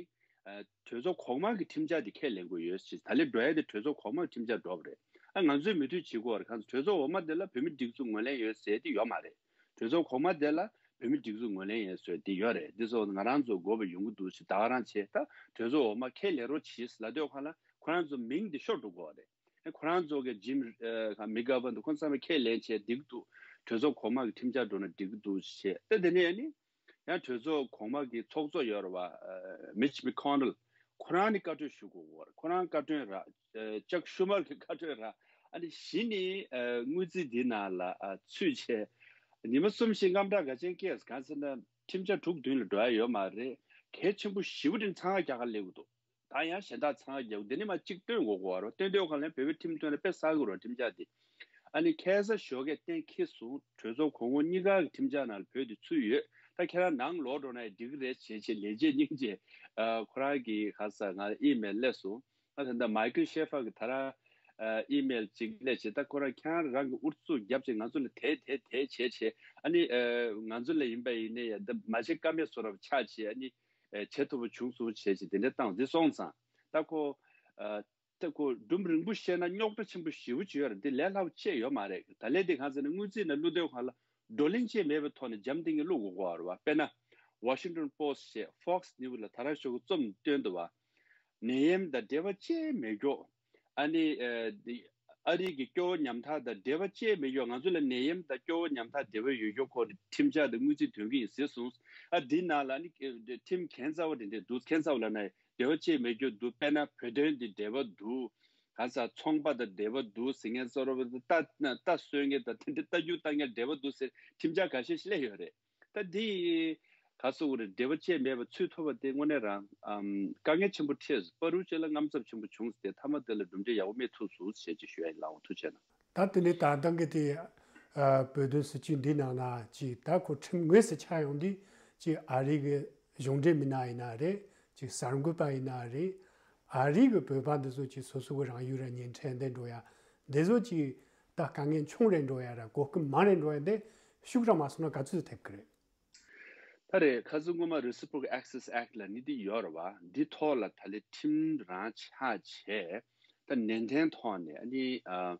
ཨ་གྲོས་ཚོགས་གོང་མ་གི་ཁྲིམས་འཆར་དེ་ཁས་ལེན་དགོས་ཡོད་ཅེས། ད་ལན་འགྲོ་ཡ་དེ་གྲོས་ཚོགས་གོང་མ་གི་ཁྲིམས་འཆར་འགྲོ་བ་རེད། ཨ་ང་ཚོས་མོས་མཐུན་བྱེད་དགོས་པ་རེད། གང་ཚེ་གྲོས་ཚོགས་འོག་མ་དེ་ལ་བོད་མི་སྒྲིག་འཛུགས་ངོས་ལེན་ཡོད་ཟེར་དེ་ཡོད་མ་རེད། གྲོས་ཚོགས་གོང་མ་དེ་ལ་བོད་མི་སྒྲིག་འཛུགས་ངོས་ལེན་ཡོད་ཟེར་དེ་ཡོད་རེད། དེ་ཚོ་ང་རང་ཚོ་དགོས་པ་ཡོང་གི་འདུག་ཞེས་ད་ག་རང་བྱས། ད་གྲོས་ཚོགས་འོག་མ་ཁས་ལེན་རོགས་གྱིས་ལབ་དུས་སྒང་ལ་ཁོ་རང་ཚོ་མིང་དེ་ཤོར་འགྲོ་གི་ཡོད་རེད། ཁོ་རང་ཚོ་གི་ཇིམ་ཨ་མི་གྷ་ཝན་དང་ཁོང་ཚང་མས་ཁས་ལེན་བྱས་འགྲིག་འདུག་གྲོས་ཚོགས་གོང་མ་གི་ཁྲིམས་འཆར་འགྲོ་ན་འགྲིག་གི་འདུག་བྱས། ད་དེ་ནས་ནི་ཡང་གྲོས་ཚོགས་གོང་མ་གི་ཚོགས་གཙོ་ཡོད་རེད་བ། ཨ་མིཆ་མེ་ཀོ་ནེལ། ཁོ་རང་ནི་བཀའ་འཁྲོལ་ཞུ་དགོས་ཀྱི་ཡོད་རེད། ཁོ་རང་བཀའ་འཁྲོལ་རག་ཨ་ཅག་ཤུ་མར་གི་བཀའ་འཁྲོལ་རག་ཨ་ནི་གཞི་ནི་ཨ་དངུལ་རྩིས་འདི་ནང་ལ་ཨ་ཚུད་བྱས། ཉི་མ་གསུམ་བཞི་དངངས་སྐྲག་ག་ཅན་སྐྱེས། གང་ཟེར་ན་ཁྲིམས་འཆར་དྲུག་བདུན་ལ་འགྲོ་ཡ་ཡོད་མ་རེད། གལ་ཆེན་པོ་ཞེ་པོ་ཅིག་ཚང་མ་རྒྱ་གར་སླེབས་ཀྱི་འདུག་ད་ཡང་གཞན་དག་ཚང་མ་རྒྱག་འདི་ནི་མ་གཅིག་སྟོན་དགོས་ཀྱི་ཡོད་རེད། སྟོན་དུས་སྒང་ལ་བོད་པའི་ཁྲིམས་དོན་ལ་དཔེ་གསར་གི་རེད། ཁྲིམས་འཆར་འདི་ཨ་ནི་ཁ་སང་ཞོགས་ཀས་གཏན་འཁེལ་སོང་། གྲོས་ཚོགས་གོང་འོག་གཉིས་ཀ་གི་ཁྲིམས་འཆར་ནང་ལ་བོད་འདི་ཚུད་ཡོད། ད་ཁྱེད་རང་ནང་ལོག་འགྲོ་ན་ཡང་འགྲིག་གི་རེད་བྱས་བྱས་ལས་བྱེད་སྙིང་རྗེ་ཨ་ཁོ་རང་གི་ག་ས་ང་ཨི་མེལ་སླེབས་སོང་། ད་ད་ལྟ་མའི་ཀལ་ཤེ་ཧྥར་གི་ད་རང་ཨ་ཨི་མེལ་ཅིག་སླེབས་བྱས། ད་ཁོ་རང་ཁྱེད་རང་རང་གི་ཨུ་ཚུགས་རྒྱབ་བྱས་ང་ཚོ་ལ་དེད་དེད་དེད་བྱས་བྱས། ཨ་ནི་ཨ་ང་ཚོ་ལ་ཡིན་པ་ཡིན་ནའི་ཡང་ད་མ་བྱེད་ཀ་མེད་བཟོ་འདྲ་ཆགས་བྱས། ཨ་ནི་ཨེ་བྱེད་ཐུབ་པ་བྱུང་སོང་བྱས་བྱས་དེ་འདྲ་བཏང་། འདི་སོང་ཙང་ད་ཁོ་ཨ་ད་ཁོ་སྒྲུང་རིང་པོ་བཤད་ན་རྙོག་དྲ་ཆེན་པོ་ཞེ་པོ་ཅིག་ཡོད་རེད། འདི་ལས་སླ་པོ་ཅིག་ཡོད་མ་རེད། ད་ལན་འདི་གང་ཟེར་ན་དངུལ་རྩིས་ནང་བླུག་དུས་སྒང་ལ་ བགྲོ་གླེང་བཅས་མེད་པའི་ཐོག་ནས་འཇམ་ཐིང་ངེ་བླུག་དགོས་ཀྱི་ཡོད་རེད་བ། དཔེར་ན། Washington Post ཞེས་Fox News ལ་ད་རང་ཤོག་གུ་རྩོམ་བཏོན་འདུག་བ། ནད་ཡམས་དང་འབྲེལ་བ་བཅས་མེད་མཁན། ཨ་ནི་ཨ་འདི་ཨ་རི་གི་སྐྱོ་བོ་ཉམ་ཐག་དང་འབྲེལ་བ་བཅས་མེད་མཁན། ང་ཚོ་ལ་ནད་ཡམས་དང་སྐྱོ་བོ་ཉམ་ཐག་འབྲེལ་བ་ཡོད་མཁན་སྐོར་ནས་ཁྲིམས་འཆར་དང་དངུལ་རྩིས་འདོན་གྱི་ཡིན་ཟེར་སོང་། ཨ་འདི་ནང་ལ་ཨ་ནི་ཁྲིམས་ཁྱད་མཚར་བ་དེ་འདྲས་འདུག་ཁྱད་མཚར་བ་ལབ་ན་འབྲེལ་བ་བཅས་མེད་མཁན་འདུག་དཔེར་ན་བོད་དོན་དེ་འབྲེལ་བ་འདུག་གང་ཟག་ཚོང་པ་དང་འབྲེལ་བ་འདུག་ཟེར་མཁན་བཟོ་འདྲ་བ། རྟ་རྟ་གསོད་མཁན་དང་དེ་འདྲ་རྟ་རྒྱུག་བཏང་མཁན་འབྲེལ་བ་འདུག་ཟེར་ཁྲིམས་འཆར་ཁ་ཤས་ཤིག་སླེབས་ཡོད་རེད། ད་འདི་ག་སོ་རེད། འབྲེལ་བ་བཅས་མེད་པ་ཚུད་ཐུབ་པ་དེ་དངོས་གནས་རང་ཨམ་དཀའ་ངལ་ཆེན་པོ་འཕྲད་སོང་། བར་དུ་བྱས་ལ་དངངས་འཚབ་ཆེན་པོ་བྱུང་སྟེ་མཐའ་མ་དེ་ལ་གྲུབ་འབྲས་ཡག་པོ་སྨིན་ཐུབ་སོང་ཞེས་ཅིག་ཞུ་ཡ་ཡིན། ལགས་འོང་། ཐུགས་རྗེ་གནང་། ད་དེ་ནས་ད་ལྟ་གི་དེ་ཨ་བོད་དོན་སྲིད་བྱུས་འདི་ནང་ན་ཅིག་ད་ཁོ་ཁྲིམས་དངོས་སུ་ཆགས་ཡོང་དུས་ཅིག་ཨ་རི་གི་གཞུང་འབྲེལ་མི་སྣ་ཡིན་ན་རེད། ཅིག་གསར་འགོད་པ་ཡིན་ན་རེད། ཨ་རི་གི་བོད་པ་འདི་ཚོ་ཅིག་སོ་སོ་གི་རང་ཡུལ་ར་ཉིན་ཁྲལ་འདི་འགྲོ་ཡ་འདི་ཚོ་ཅིག་ད་དཀའ་ངལ་ཆུང་རེ་འགྲོ་ཡ་ར་གོ་སྐབས་མང་རེ་འགྲོ་ཡ་འདི་ཤུགས་ར་མ་སོང་ན་ག་ཚོད་ཐེབས་ཀི་རེད། ད་རེས་ཁ་སང་སྔོན་མ་Reciprocal Access Act ལབ་ནི་འདི་ཡོད་རེད་བ། འདི་ཐོག་ལ་ད་ལས་ཁྲིམས་རང་ཆགས་བྱས། ད་ནན་ཏན་ཐོག་ནས་ཨ་ནི་ཨ་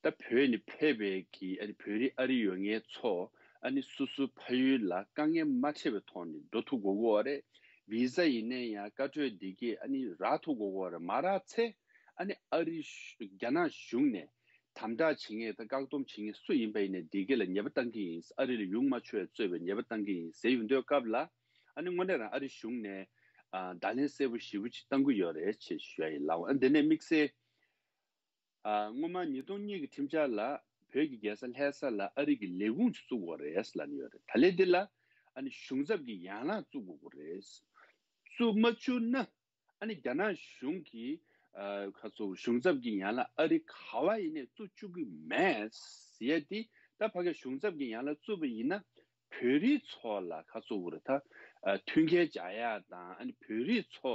ད་བོད་ནས་ཕེབས་པའི་གི་ཨ་ནི་བོད་རིགས་ཨ་རི་ཡོད་མཁན་ཚོ་ཨ་ནི་སོ་སོའི་ཕ་ཡུལ་ལ་དཀའ་ངལ་མ་འཕྲད་པའི་ཐོག་ནས་འགྲོ་ཐུབ་དགོས་ཀྱི་ཡོད་རེད། བི་ཟ་ཡིན་ནའི་ཡང་བཀའ་འཁྲོལ་འདི་གས་ཨ་ནི་རག་ཐུབ་དགོས་ཀྱི་ཡོད་རེད། མ་རག་ཚེ་ཨ་ནི་ཨ་རི་གཞུ་རྒྱ་ནག་གཞུང་ནས། དམ་དྲག་བྱེད་མཁན་དང་བཀག་སྡོམ་བྱེད་མཁན་སུ་ཡིན་པ་ཡིན་ནའི་འདི་ག་ལ་ཉེས་པ་གཏང་གི་ཡིན། ཨ་རི་ལ་ཡོང་མ་ཆོག་ཡ་གཙོས་པའི་ཉེས་པ་གཏང་གི་ཡིན་ཟེར་ཡོང་དུས་སྐབས་ལ། ཨ་ནི་དངོས་གནས་རང་ཨ་རི་གཞུང་ནས་ཨ་བརྡ་ལན་གསལ་པོ་ཞེ་པོ་ཅིག་གཏང་གི་ཡོད་རེད་ཅེས་ཞུ་ཡ་ཡིན། ལགས་འོང་། ཨ་འདི་ནས་དམིགས་བསལ་ཨ་སྔོན་མ་ཉིས་སྟོང་གཉིས་ཀྱི་ཁྲིམས་འཆར་ལ་བོད་ཀྱི་རྒྱལ་ས་ལྷ་ས་ལ་ཨ་རི་གི་ལས་ཁུངས་ཅིག་བཙུགས་དགོས་རེད་ལབ་ནས་ཡོད་རེད། ད་ལན་འདི་ལ་ཨ་ནི་གཞུང་ཚབ་ཀྱི་ཡན་ལག་བཙུགས་དགོས་ཀྱི་རེད། བཙུགས་མ་བཅུག་ན། ཨ་ནི་རྒྱ་ནག་གཞུང་གིས་ཨ་ཁ་ཚོ་གཞུང་ཚབ་ཀྱི་ཡན་ལག་ཨ་རི་ག་བ་ཡིན་ནས་བཙུགས་བཅུག་གི་མེད་ཟེར་ཡ་དེ། ད་ཕ་གི་གཞུང་ཚབ་ཀྱི་ཡན་ལག་བཙུགས་པ་ཡིན་ན་བོད་རིགས་ཚོ་ལ་ཁ་ཚོ་འུར་ད་ཨ་མཐུན་རྐྱེན་སྦྱར་ཡ་དང་། ཨ་ནི་བོད་རིགས་ཚོ་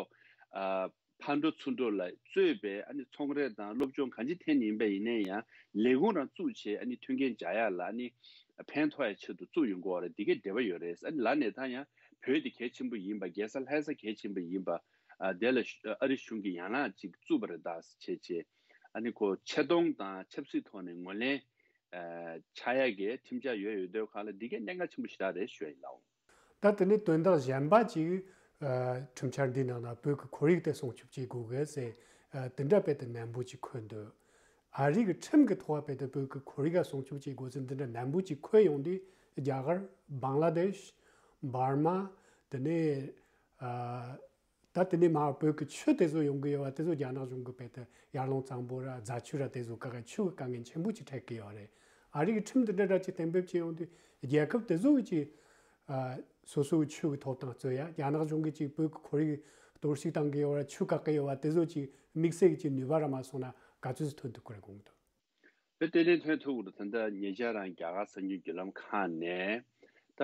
ཨ་ཕར་འགྲོ་ཚུར་འགྲོ་ལ་གཙོས་པའི་ཨ་ནི་ཚོང་རའི་དང་སློབ་སྦྱོང་གང་ཅི་ཐད་ནས་ཡིན་པ་ཡིན་ནའི་ཡང་ལས་ཁུངས་རང་བཙུགས་བྱས་ཨ་ནི་མཐུན་རྐྱེན་སྦྱར་ཡ་ལ་ཨ་ནི་ཕན་ཐོགས་ཡ་ཆེད་དུ་བཙུགས་ཡོང་གི་ཡོད་རེད། འདི་གའི་འབྲེལ་བ་ཡོད་རེད། ཨ་ནི་ལར་ནས་ད་ཡང་བོད་འདི་གལ་ཆེན་པོ་ཡིན་པ། རྒྱལ་ས་ལྷ་ས་གལ་ཆེན་པོ་ཡིན་པ། ཨ་དེ་ལ་ཨ་རི་གཞུང་གི་ཡན་ལག་ཅིག་བཙུགས་པ་རེད་ད་བྱས་བྱས། ཨ་ནི་ཁོ་ཆེ་མཐོང་དང་ཆབ་སྲིད་ཐོག་ནས་ངོས་ལེན་ཨ་ཆགས་ཡ་གི་ཁྲིམས་འཆར་ཡོད་ཡོད་དུས་ག་ལ་འདི་གའི་གནད་འགག་ཆེན་པོ་ཞེ་དྲག་རེད་ཞུ་ཡ་ཡིན། ལགས་འོང་། ད་དེ་ནས་དོན་དག་གཞན་པ་ཅིག་ཨ་ཁྲིམས་འཆར་འདི་ནང་ན་བོད་ཀྱི་ཁོར་ཡུག་དེ་སྲུང་སྐྱོབ་བྱེད་དགོས་གི་ཟེར། ཨ་དེ་འདྲ་དཔེ་དེ་ནན་པོ་ཅིག་འཁོད་འདུག་ཨ་རི་གི་ཁྲིམས་ཀྱི་ཐོག་དཔེ་དེ་བོད་ཀྱི་ཁོར་ཡུག་སྲུང་སྐྱོབ་བྱེད་དགོས་ཟེར་འདི་འདྲ་ནན་པོ་ཅིག་འཁོད་ཡོང་དུས། རྒྱ་གར། བང་ལ་དེཤ། འབར་མ། དེ་ནས་ཨ་ད་དེ་ནས་མར་བོད་ཀྱི་ཆུ་དེ་ཚོ་ཡོང་གི་ཡོད་པ་དེ་ཚོ་རྒྱ་ནག་གཞུང་གིས་དཔེ་དེ་ཡར་ཀླུང་གཙང་པོ་ར་རྫ་ཆུ་ར་དེ་ཚོ་ག་ག་ཆུ་གི་དཀའ་ངལ་ཆེན་པོ་ཅིག་འཕྲད་ཀྱི་ཡོད་རེད། ཨ་རི་གི་ཁྲིམས་དེ་འདྲ་འདྲ་ཅིག་གཏན་འབེབས་བྱས་ཡོང་དུས་རྒྱལ་ཁབ་དེ་ཚོ་གི་ཅིག་ཨ་སོ་སོའི་ཆུ་གི་ཐོབ་ཐང་རྩོད་ཡ། རྒྱ་ནག་གཞུང་གིས་ཅིག་བོད་ཀྱི་ཁོར་ཡུག་གཏོར་བཤིག་བཏང་གི་ཡོད་ར་ཆུ་བཀག་གི་ཡོད་པ་དེ་ཚོ་ཅིག་དམིགས་བསལ་གྱི་ཅིག་ནུས་པ་ར་མ་སོང་ན་ག་ཚོད་ཅིག་ཐོན་ཐུབ་ཀྱི་རེད་དགོངས་དོན། དེ་ཏན་ཏན་ཐོན་ཐུབ་ཀྱི་རེད། ད་ལྟ་ཉེ་ཆར་རང་རྒྱ་གར་གསར་འགྱུར་བརྒྱུད་ལམ་ཁག་ནས་ད་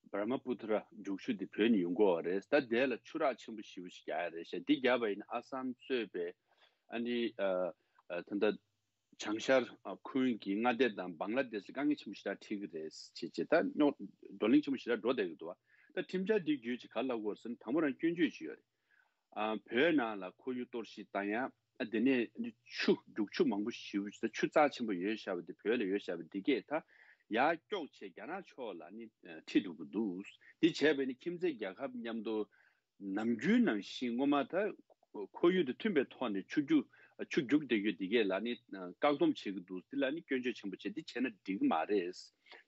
བྷར་མ་པུ་ཏྲ་རྒྱུག་ཆུ་དེ་བོད་ནས་ཡོང་གི་ཡོད་རེད། ད་དེ་ལ་ཆུ་རགས་ཆེན་པོ་ཞེ་པོ་ཞིག་རྒྱག་ཡ་རེད་ཤག་འདི་བརྒྱབ་པ་ཡིན་ན་ཨ་སམ་གཙོས་པའི་ཨ་ནི་ཨ་ཨ་ད་ལྟ་བྱང་ཤར་ཨ་ཁུལ་གྱི་མངའ་སྡེ་དང་བང་ལ་དེཤ་ལ་དཀའ་ངལ་ཆེན་པོ་ཞེ་དྲག་འཕྲད་ཀྱི་རེད་ཅེས་བྱས། ད་རྙོག་བགྲོ་གླེང་ཆེན་པོ་ཞེ་དྲག་འགྲོ་བསྡད་ཀྱི་འདུག་ད་ཁྲིམས་འཆར་འདི་བརྒྱུད་ཅིག་ག་རེ་ལབ་དགོས་རེད་ཟེར་ན། དང་པོ་རང་སྐྱོན་བརྗོད་ཅིག་ཡོད་རེད། ཨ་བོད་ནང་ལ་ཁོར་ཡུག་གཏོར་བཤིག་བཏང་ཡ། ཨ་དེ་ནས་ཆུ་རྒྱུག་ཆུ་མང་པོ་ཞེ་པོ་ཅིག་ད་ཆུ་རྩ་ཆེན་པོ་ཡོད་བཞག་པ་དེ་བོད་ལ་ཡོད་བཞག་པ་འདི་གས་ད་ཡར་སྐྱོག་བྱས་རྒྱ་ནག་ཕྱོགས་ལ་ནི་ཨ་ཁྲིད་འགྲོ་གི་འདུག་འདི་བྱས་པས་ནི་ཁྱིམ་མཚེས་རྒྱལ་ཁབ་མཉམ་དུ་ནམ་རྒྱུན་ནང་བཞིན་སྔོན་མ་ད་ཁོར་ཡུག་དང་མཐུན་པའི་ཐོག་ནས་ཆུ་རྒྱུག་ཆུ་རྒྱུག་བསྡད་རྒྱུ་འདི་གས་ལ་ནི་ཨ་བཀག་སྡོམ་བྱེད་ཀྱི་འདུག་འདི་ལ་ནི་སྐྱོན་བརྗོད་ཆེན་པོ་བྱས། འདི་བྱས་ན་འགྲིག་གི་མ་རེད་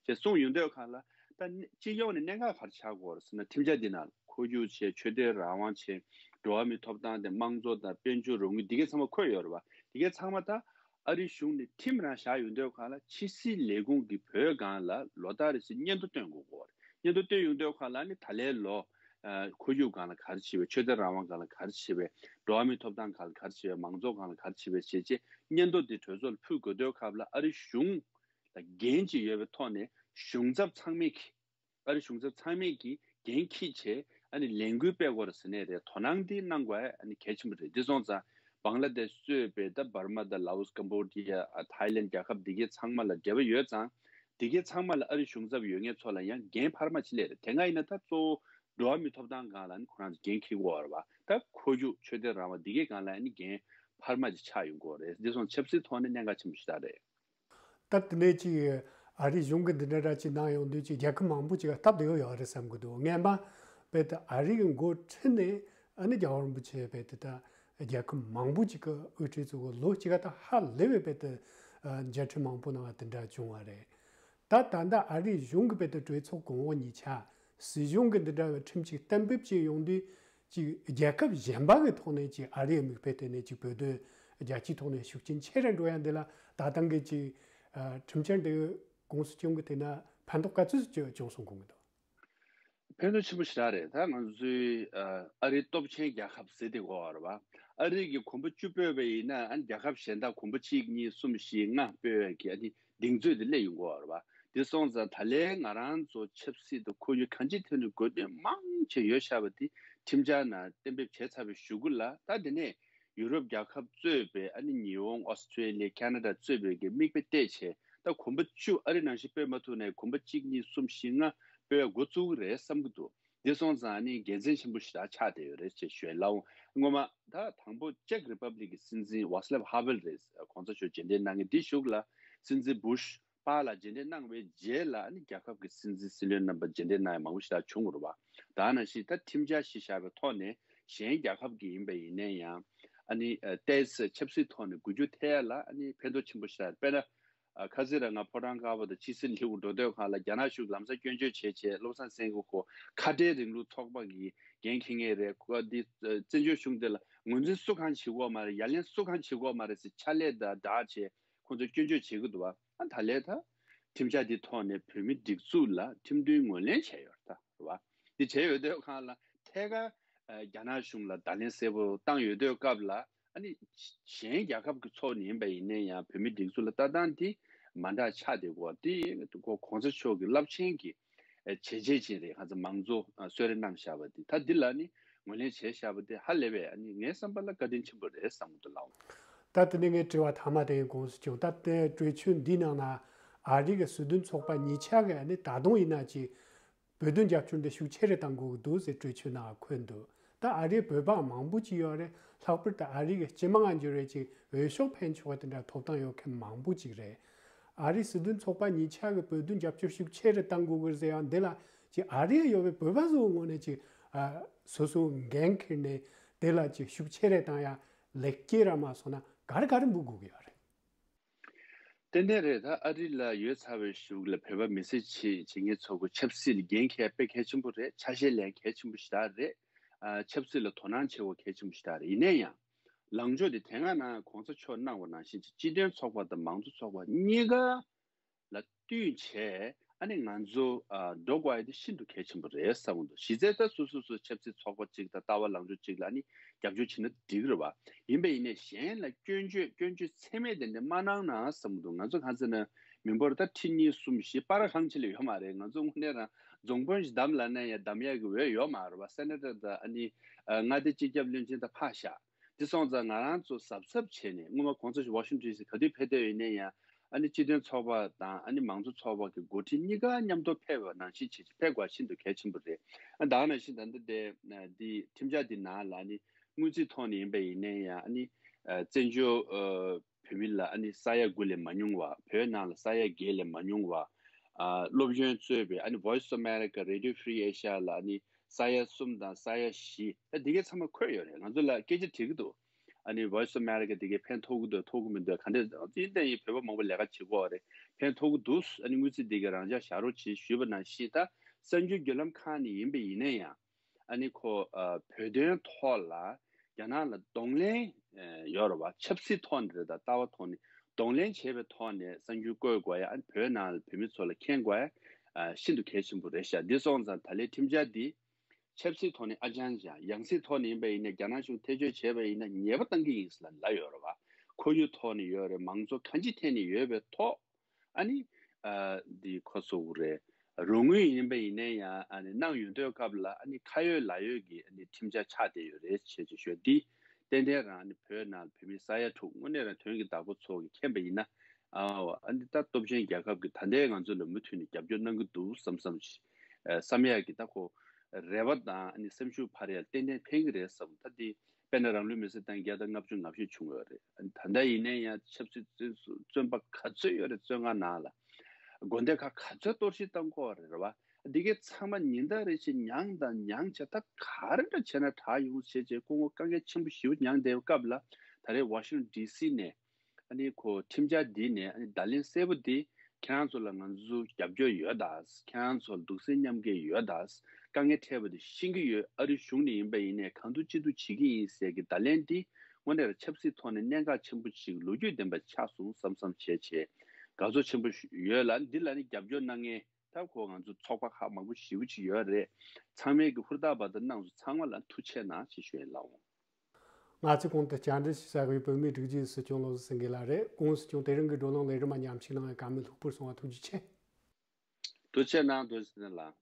ཅེས་གསུངས་ཡོང་དུས་ག་ལ། ད་ནི་སྤྱི་ཡོངས་ནས་གནད་འགག་ག་རེ་ཆགས་ཀྱི་ཡོད་རེད་ཟེར་ན། ཁྲིམས་འཆར་འདི་ནང་ཁོར་ཡུག་བྱས། ཆོས་དད་རང་དབང་བྱས། འགྲོ་བ་མིའི་ཐོབ་ཐང་དང་། དམངས་གཙོ་དང་། དཔལ་འབྱོར་རོགས་དངུལ། འདི་གའི་ཚང་མ་འཁོད་ཡོད་རེད་བ། འདི་གའི་ཚང་མ་ད་ཨ་རི་གཞུང་ནས་ཁྲིམས་རང་བཞག་ཡོང་དུས་ག་ལ། ཕྱི་སྲིད་ལས་ཁུངས་ཀྱིས་བོད་སྒང་ལ་ལོ་ལྟར་རེ་བཞིན་སྙན་ཐོ་བཏོན་དགོས་ཀྱི་ཡོད་རེད། སྙན་ཐོ་བཏོན་ཡོང་དུས་ག་ལ་ནི་ད་ལན་ལོ་ཨ་ཁོར་ཡུག་སྒང་ལ་ག་རེ་བྱས་པས། ཆོས་དད་རང་དབང་སྒང་ལ་ག་རེ་བྱས་པས། འགྲོ་བ་མིའི་ཐོབ་ཐང་སྒང་ལ་ག་རེ་བྱས་པས། མང་གཙོ་སྒང་ལ་ག་རེ་བྱས་པས་ཞེས་བྱས་སྙན་ཐོ་འདི་གྲོས་ཚོགས་ལ་ཕུལ་དགོས་དུས་སྐབས་ལ་ཨ་རི་གཞུང་ལ་འགན་ཅིག་ཡོད་པའི་ཐོག་ནས་གཞུང་ཚབ་ཚང་མས་ཀྱིས། ཨ་རི་གཞུང་ཚབ་ཚང་མས་ཀྱིས་འགན་འཁྱེར་བྱས་ཨ་ནི་ལས་འགུལ་སྤེལ་དགོས་རེད་ཟེར་ནས་རེད། དོ་སྣང་འདི་གནང་དགོས་ཨ་ནི་གལ་ཆེན་པོ་རེད། འདི་སོང་ཙང་བང་ལ་དེཤ་གཙོས་པའི་ད་འབར་མ་དང་ལའོ་སི། ཀམ་བོ་ཌི་ཡ། ཨ་ཐའི་ལེན། རྒྱལ་ཁབ་འདི་གའི་ཚང་མ་ལ་འབྲེལ་བ་ཡོད་ཙང་། འདི་གའི་ཚང་མ་ལ་ཨ་རི་གཞུང་ཚབ་ཡོད་མཁན་ཚོ་ལ་ཡང་འགན་འཕར་མ་ཅིག་སླེབས་རེད། དེ་སྔ་ཡིན་ན་ད་གཙོ་བོ་འགྲོ་བ་མིའི་ཐོབ་ཐང་སྒང་ལ་ནི་ཁོ་རང་ཚོ་འགན་འཁྱེར་དགོས་རེད་བ། ད་ཁོར་ཡུག། ཆོས་དད་རང་དབང་འདི་གའི་སྒང་ལ་ནི་འགན་འཕར་མ་ཅིག་ཆགས་ཡོང་གི་ཡོད་རེད། འདི་སོང་ཆབ་སྲིད་ཐོག་ནས་གནད་འགག་ཆེན་པོ་ཞིག་ད་རེད། ད་དེ་ནས་ཅིག་ ཨ་རིའི་གཞུང་གི་འདི་འདྲ་ར་ཅིག་གནང་ཡོང་དུས་ཅིག་རྒྱལ་ཁབ་མང་པོ་ཅིག་ག་སྟབས་བདེ་བོ་ཡོད་རེད་བསམ་གི་འདུག་སྔན་མ་རྦད་དེ་ཨ་རི་གི་འགོ་ཁྲིད་ནས་ཨ་ནི་རྒྱལ་བ་རིན་པོ་ཆེ་རྦད་དེ་ད་རྒྱལ་ཁབ་མང་པོ་ཅིག་གི་དབུ་ཁྲིད་ཚོ་གི་ལོ་གཅིག་ག་ད་ཧ་ལས་པའི་རྦད་དེ་མཇལ་འཕྲད་མང་པོ་གནང་བ་དེ་འདྲ་བྱུང་བ་རེད། ད་ད་ལྟ་ཨ་རིའི་གཞུང་གི་རྦད་དེ་གྲོས་ཚོགས་གོང་འོག་གཉིས་ཆ་སྲིད་གཞུང་གི་འདི་འདྲ་བའི་ཁྲིམས་གཅིག་གཏན་འབེབས་བྱས་ཡོང་དུས་ཅིག་རྒྱལ་ཁབ་གཞན་པ་གི་ཐོག་ནས་ཅིག་ཨ་རིའི་མིག་དཔེ་བལྟས་ནས་ཅིག་བོད་དོན་རྒྱལ་སྤྱིའི་ཐོག་ནས་ཤུགས་རྐྱེན་ཆེ་རུ་འགྲོ་ཡ་འདི་ལ་ད་ཐེངས་གི་ཅིག་ཁྲིམས་འཆར་འདི་གོང་སུ་སྐྱོང་གི་དེ་ན་ཕན་ཐོགས་ག་ཚོད་ཅིག་བྱུང་སོང་དགོངས་ཀྱི་འདུག་ཕན་ཐོགས་ཆེན་པོ་ཞེ་དྲག་རེད། ད་ང་ཚོའི་ཨ་རིའི་སྟོབས་ཆེན་རྒྱལ་ཁབ་ཟེར་དེ་གོ་བ་རེད་བ། ཨ་རི་གི་གོམ་པ་བཅུ་སྤོས་པ་ཡིན་ན་ཨ་ནི་རྒྱལ་ཁབ་གཞན་དག་གོམ་པ་གཅིག་གཉིས་གསུམ་བཞི་ལྔ་སྤོས་ཡ་གི་ཨ་ནི་གདེང་ཚོད་དེ་སླེབས་ཡོང་གོ་བ་རེད་བ། དེ་སོང་ཙང་ད་ལན་ང་རང་ཚོ་ཆབ་སྲིད་དང་ཁོར་ཡུག་གང་ཅིའི་ཐད་ནས་དགོས་འདོད་མང་ཆེ་ཡོད་ཤག་པ་དེ་ཁྲིམས་འཆར་ནང་གཏན་འབེབས་བྱས་ཚར་བའི་གཞུག་གུ་ལ་ད་དེ་ནས་ཡུ་རོབ་རྒྱལ་ཁབ་གཙོས་པའི་ཨ་ནི་ཉི་ཧོང་ཨོ་སི་ཁྲེ་ལི་ཡ་ཁེ་ན་ཌ་གཙོས་པའི་གི་མིག་དཔེ་བལྟས་བྱས་ད་གོམ་པ་བཅུ་ཨ་རི་ནང་བཞིན་སྤོས་མ་ཐུབ་ནས་གོམ་པ་གཅིག་གཉིས་གསུམ་བཞི་ལྔ་སྤོས་འགོ་བཙུགས་ཀྱི་རེད་བསམ་གྱི་འདུག་དེ་སོང་ཙང་ཨ་ནི་དགེ་མཚན་ཆེན་པོ་ཞེ་དྲག་ཆགས་བསྡད་ཡོད་རེད་ཅེས་ཞུས་ལ་འོང་། སྔོན་མ་ད་དང་པོ་ཅེག་རི་པབ་ལིག་གི་སྲིད་འཛིན་ཝཱ་སི་ལབ་ཧ་ཝེལ་རེད། གོང་ས་མཆོག་མཇལ་འཕྲད་གནང་མཁན་དེ་གཞུག་ལ་སྲིད་འཛིན་བུ་ཤ་པ་ལགས་མཇལ་འཕྲད་གནང་བའི་རྗེས་ལ་ཨ་ནི་རྒྱལ་ཁབ་ཀྱི་སྲིད་འཛིན་སྲིད་བློན་རྣམ་པ་མཇལ་འཕྲད་གནང་ཡ་མང་པོ་ཞེ་དྲག་བྱུང་ཡོད་རེད་བ། ད་ནང་བཞིན་ད་ཁྲིམས་འཆར་གཞི་བཞག་པའི་ཐོག་ནས་གཞན་རྒྱལ་ཁབ་ཀྱི་ཡིན་པ་ཡིན་ན་ཡང་ཨ་ནི་ཏོག་ཙམ་ཆབ་སྲིད་ཐོག་ནས་འགུལ་སྐྱོད་ཐེབས་ཡ་ལ་ཨ་ནི་ཕན་ཐོགས་ཆེན་པོ་ཞེ་དྲག་རེད། དཔེར་ན། ཨ་ཁ་སང་ར་ང་ཕོ་བྲང་དཀར་པོ་དང་ཕྱི་སྲིད་ལྷན་ཁང་འགྲོ་དུས་སྒང་ལ་རྒྱ་ནག་གཞུང་ལམ་སང་སྐྱོན་བརྗོད་བྱས་བྱས་བློ་བཟང་སེང་གེ་ཁོ་ཁ་བྲལ་རིང་ལུགས་ཚོགས་པ་གི་འགན་འཁྱེར་མཁན་རེད། ཁོ་འདི་བཙན་བྱོལ་གཞུང་འདི་ལ་ངོས་འཛིན་སུ་གང་བྱེད་ཀྱི་ཡོད་མ་རེད། ཡ་ལན་སུ་གང་བྱེད་ཀྱི་ཡོད་མ་རེད་ཟེར་ཕྱག་ལས་དང་སྦྲགས་བྱས་ཁོ་ཚོས་སྐྱོན་བརྗོད་བྱེད་ཀྱི་འདུག་བ། ཨ་ད་ལས་ད་ཁྲིམས་འཆར་འདི་ཐོག་ནས་བོད་མི་སྒྲིག་འཛུགས་ལ་ཁྲིམས་མཐུན་ངོས་ལེན་བྱས་ཡོད་རེད་ད་རེད་བ། འདི་བྱས་ཡོད་དུས་སྒང་ལ་ཐད་ཀར་རྒྱ་ནག་གཞུང་ལ་བརྡ་ལན་གསལ་པོ་བཏང་ཡོད་དུས་སྐབས་ལ། ཨ་ནི་གཞན་རྒྱལ་ཁབ་ཀྱི་ཚོགས་ནས་ཡིན་པ་ཡིན་ན་ཡང་བོད་མི་སྒྲིག་འཛུགས་ལ་ལྟ་སྟངས་དེ་མ་འདྲ་ཆགས་བསྡད་ཀྱི་ཡོད་པ་དེ་ཁོ་གོང་ས་མཆོག་གི་རླབས་ཆེན་གྱི་བྱས་རྗེས་ཅིག་རེད། ཁ་ཚ་མང་གཙོ་གསོལ་རས་གནང་བཞག་པ་དེ་ད་འདི་ལ་ནི་ངོས་ལེན་བྱས་བཞག་པ་དེ་ཧ་ལས་པའི་ཨ་ནི་ངའི་བསམ་པ་ལ་བཀའ་དྲིན་ཆེན་པོ་རེད་བསམ་གྱི་འདུག་ལགས། ད་དེ་ནས་ངའི་དྲི་བ་མཐའ་མ་དེ་ཡིན། གོང་སུ་སྐྱོང་ད་ལྟའི་གྲོས་ཆོད་འདིའི་ནང་ན་ཨ་རི་གི་སྲིད་དོན་ཚོགས་པ་གཉིས་ཆ་གི་ཨ་ནི་ད་དུང་ཡིན་ན་ཅིག་བོད་དོན་རྒྱབ་སྐྱོར་འདི་ཤུགས་ཆེ་རུ་གཏང་དགོས་ཀྱི་འདུག་ཟེར་གྲོས་ཆོད་ནང་འཁོད་འདུག་ད་ཨ་རིའི་བོད་པ་མང་པོ་ཅིག་ཡོད་རེད། ལྷག་པར་དུ་ཨ་རི་གི་སྤྱི་དམངས་ང་འགྱུར་བའི་ཅིག་འོས་ཤོག་འཕེན་ཆོག་པ་དེ་འདྲ་ཐོབ་ཐང་ཡོད་མཁན་མང་པོ་ཅིག་རེད། ཨ་རིའི་སྲིད་དོན་ཚོགས་པ་གཉིས་ཆ་གི་བོད་དོན་རྒྱབ་སྐྱོར་ཤུགས་ཆེ་རུ་གཏང་དགོས་ཀྱི་རེད་ཟེར་ཡང་འདི་ལ་ཅིག་ཨ་རིའི་ཡོད་པའི་བོད་པ་ཚོའི་ངོས་ནས་ཅིག་ཨ་སོ་སོའི་འགན་འཁྱེར་ནས་དེ་ལ་ཅིག་ཤུགས་ཆེ་རུ་གཏང་ཡ་ལེགས་སྐྱེས་ར་མ་སོང་ན་ག་རེ་ག་རེ་འབུལ་དགོས་ཀྱི་ཡོད་རེད། ཏན་ཏན་རེད། ད་ཨ་རི་ལ་ཡོད་ཚར་བའི་གཞུག་ལ་བོད་པ་མི་སེར་བྱེད་བྱེད་མཁན་ཚོ་གི་ཆབ་སྲིད་ལ་འགན་འཁྱེར་དཔེ་གལ་ཆེན་པོ་རེད། ཆ་ཤས་ལེན་གལ་ཆེན་པོ་ཞེ་དྲག་རེད། ཨ་ཆབ་སྲིད་ལ་དོ་སྣང་བྱེད་དགོས་གལ་ཆེན་པོ་ཞེ་དྲག་རེད། ཡིན་ན་ཡང་ལངས་ཕྱོགས་དེ་དེ་སྔ་ན་གོང་ས་མཆོག་གནང་བ་ནང་བཞིན་གྱི་སྤྱི་མཐུན་ཚོགས་པ་དང་མང་གཙོ་ཚོགས་པ་གཉིས་ཀ་ལ་བསྟུན་བྱས་ཨ་ནི་ང་ཚོ་ཨ་འགྲོ་དགོས་ཡ་དེ་ཤིན་ཏུ་གལ་ཆེན་པོ་རེད་བསམ་གྱི་འདུག་གཞི་རྩའི་ད་སོ་སོ་སོ་ཆབ་སྲིད་ཚོགས་པ་གཅིག་དང་ལྟ་བ་ལངས་ཕྱོགས་གཅིག་ལ་ཨ་ནི་རྒྱབ་སྐྱོར་བྱེད་ན་འགྲིག་གི་རེད་བ། ཡིན་པ་ཡིན་ནའི་གཞན་ལ་སྐྱོན་བརྗོད་སྐྱོན་བརྗོད་ཚད་མེད་དེ་འདྲ་མ་གནང་ན་བསམ་གྱི་འདུག་ང་ཚོ་གང་ཟེར་ན་མི་འབོར་ད་ཁྲི་གཉིས་གསུམ་བཞི་པར་གང་ཅི་ལས་ཡོད་མ་རེད། ང་ཚོ་དངོས་གནས་རང་རྫོང་དཔོན་ཞིག་བདམས་ལབ་ན་ཡང་བདམས་ཡག་གི་འོས་ཡོད་མ་རེད་བ། སེ་ནེ་ཊར་དང་ཨ་ནི་ཨ་མངའ་སྡེ་སྤྱི་ཁྱབ་བློན་ཆེན་དང་ཕར་བཞག་དེ་སོང་ཙང་ང་རང་ཚོ་གཟབ་གཟབ་བྱས་ནས་སྔོན་མ་གོང་ས་ཤིང་ཝ་ཤིང་ཊོན་ཌི་སི་ག་དུས་ཕེབས་བསྡད་ཡོད་ནའི་ཡང་ཨ་ནི་སྤྱི་མཐུན་ཚོགས་པ་དང་ཨ་ནི་མང་གཙོ་ཚོགས་པ་གི་འགོ་ཁྲིད་གཉིས་ཀ་མཉམ་དུ་ཕེབས་པ་ནང་བཞིན་བྱེད་ཕེབས་དགོས་ཤིན་ཏུ་གལ་ཆེན་པོ་རེད། ཨ་ད་ག་ནང་བཞིན་ད་ལྟ་དེ་འདི་ཁྲིམས་འཆར་འདི་ནང་ལ་ཨ་ནི་སྔོན་རྩིས་ཐོག་ནས་ཡིན་པ་ཡིན་ནའི་ཡང་ཨ་ནི་བཙན་བྱོལ་བོད་མི་ལ་ཨ་ནི་ས་ཡ་དགུ་ལས་མ་ཉུང་བ། བོད་ནང་ལ་ས་ཡ་བརྒྱད་ལས་མ་ཉུང་བ། ཨ་སློབ་ཡོན་གཙོས་པའི་ཨ་ནི་Voice of America, Radio Free Asia ལ་ཨ་ནི་ས་ཡ་གསུམ་དང་ས་ཡ་བཞི་ད་འདི་གའི་ཚང་མ་འཁོད་ཡོད་རེད། ང་ཚོ་ལ་སྐད་ཆ་དྲིས་ཀྱི་འདུག་ཨ་ནི་Voice of America འདི་གའི་ཕན་ཐོགས་ཀྱི་འདུག་ཐོགས་ཀྱི་མི་འདུག་ག་འདྲ་ཡིན་ད་ཡིན་བོད་པ་མང་པོ་ལས་ཀ་བྱེད་ཀྱི་ཡོད་རེད། ཕན་ཐོགས་ཀྱི་འདུག་ཨ་ནི་སྔོན་རྩིས་འདི་གའི་རང་འཇགས་བཞག་རོགས་བྱེད་ཞུས་པ་ནང་བཞིན་ད་གསར་འགྱུར་བརྒྱུད་ལམ་ཁག་ནས་ཡིན་པ་ཡིན་ན་ཡང་། ཨ་ནི་ཁོ་ཨ་བོད་དོན་ཐོག་ལ་རྒྱ་ནག་ལ་གདོང་ལེན་ཨ་ཡོད་རེད་བ། ཆབ་སྲིད་ཐོག་ནས་རེད་ད། ལྟ་བ་ཐོག་ནས་གདོང་ལེན་བྱས་པའི་ཐོག་ནས་གསར་འགྱུར་བཀོད་དགོས་ཡ། ཨ་ནི་བོད་ནང་ལ་བོད་མི་ཚོ་ལ་མཁྱེན་དགོས་ཡ་ཨ་ཤིན་ཏུ་གལ་ཆེན་པོ་རེད་ཤག་འདི་སོང་ཙང་ད་ལན་ཁྲིམས་འཆར་འདི་ཆབ་སྲིད་ཐོག་ནས་ཨ་ཅང་ཅང་། ཡང་སྲིད་ཐོག་ནས་ཡིན་པ་ཡིན་ན་རྒྱ་ནག་གཞུང་ཐེ་བྱུས་བྱས་པ་ཡིན་ན་ཉེས་པ་བཏང་གི་ཡིན་ཟེར་ལབ་ཡོད་རེད་བ། ཁོར་ཡུག་ཐོག་ནས་ཡོད་རེད། མང་གཙོ་གང་ཅིའི་ཐད་ནས་ཡོད་པའི་ཐོག་ཨ་ནི་ཨ་འདི་ཁོ་ཚོ་གི་རེད། རོགས་དངུལ་ཡིན་པ་ཡིན་ནའི་ཡང་ཨ་ནི་གནང་ཡོང་དུས་སྐབས་ལ་ཨ་ནི་ཁ་ཡོད་ལག་ཡོད་ཀྱི་ཨ་ནི་ཁྲིམས་འཆར་ཆགས་བསྡད་ཡོད་རེད་བྱས་ཅིག་ཤོད། འདི་ཏན་ཏན་རང་ཨ་ནི་བོད་ནང་བོད་མི་ས་ཡ་དྲུག་དངོས་གནས་རང་དོན་གྱི་བདག་པོ་ཚོ་གི་མཁྱེན་པ་ཡིན་ན་ཨ་ཨ་ནི་ད་སྟོབས་ཆེན་རྒྱལ་ཁབ་ཀྱི་ད་ལྟའི་ང་ཚོ་ལ་མུ་མཐུད་ནས་རྒྱབ་སྐྱོར་གནང་གི་འདུག་བསམ་བསམ་ཞིག་ཨ་བསམ་ཡག་གི་ད་ཁོ་རེ་བ་དང་ཨ་ནི་སེམས་ཤུགས་འཕར་ཡ་ཏན་ཏན་ཕན་གྱི་རེད་བསམ། ད་འདི་དཔེར་ན་རང་ལུས་མེར་སྲེག་བཏང་བརྒྱ་དང་ལྔ་བཅུ་ང་བཞི་བྱུང་ཡོད་རེད། ད་ལྟ་ཡིན་ན་ཡང་ཆབ་སྲིད་བཙོན་བཙོན་པ་ག་ཚོད་ཡོད་རེད་བཙོན་ཁང་ནང་ལ། དགོན་སྡེ་ཁག་ག་ཚོད་གཏོར་བཤིག་བཏང་གི་ཡོད་རེད་རེད་བ། འདི་གའི་ཚང་མ་ཉིན་ལྟར་རེ་བཞིན་མྱངས་དང་མྱངས་བྱས། ད་ག་རེ་འདྲ་བྱས་ན་དྲག་ཡོང་བྱས་བྱས། སྐུ་ངོ་དཀའ་ངལ་ཆེན་པོ་ཞེ་པོ་མྱངས་བསྡད་པའི་སྐབས་ལ། ད་རེས་ཝ་ཤིང་ཊོན་ཌི་སི་ནས་ཨ་ནི་ཁོ་ཁྲིམས་འཆར་འདི་ནས་ཨ་ནི་བརྡ་ལན་གསལ་པོ་འདི། ཁྱེད་རང་ཚོ་ལ་ང་ཚོ་རྒྱབ་སྐྱོར་ཡོད་ད། ཁྱེད་རང་ཚོ་ལ་གདུང་སེམས་མཉམ་སྐྱེད་ཡོད་ད། དཀའ་ངལ་འཕྲད་པ་དེ་ཤེས་ཀྱི་ཡོད། ཨ་རི་གཞུང་ནས་ཡིན་པ་ཡིན་ནའི་གང་ཐུབ་ཅི་ཐུབ་བྱེད་ཀྱི་ཡིན་ཟེར་གྱི་བརྡ་ལན་འདི་དངོས་གནས་ལ་ཆབ་སྲིད་ཐོག་ནས་གནད་འགག་ཆེན་པོ་ཞིག་ལོ་རྒྱུས་ལྡན་པ་ཆགས་སོང་བསམ་བསམ་བྱས་བྱས། དགའ་ཚོར་ཆེན་པོ་ཡོད་ལ། འདི་ལ་ནི་རྒྱབ་སྐྱོར་གནང་མཁན་ད་ཁོ་ང་ཚོ་ཚོགས་པ་ཁག་མང་པོ་ཞེ་པོ་ཅིག་ཡོད་རེད། ཚང་མས་ཀྱི་ཧུར་ཐག་འབད་ཐག་གནང་སོང་། ཚང་མ་ལ་ཐུགས་རྗེ་གནང་ཞེས་ཞུ་ཡིན་ལགས་འོང་། ང་ཚོས་གོང་དུ་བཅར་འདྲི་ཞུས་བཞག་པའི་བོད་མིའི་སྒྲིག་འཛུགས་སྲིད་སྐྱོང་བློ་བཟང་སེང་གེ་ལགས་རེད། ༸གོང་ས་སྐྱོང་དེ་རིང་གི་བགྲོ་གླེང་ལས་རིམ་མ་མཉམ་ཞུགས་གནང་བའི་བཀའ་མོལ་ལྷུག་པོར་གསུང་བ་ཐུགས་རྗེ་ཆེ། ཐུགས་རྗེ་གནང་། ཐུགས་རྗེ་གནང་།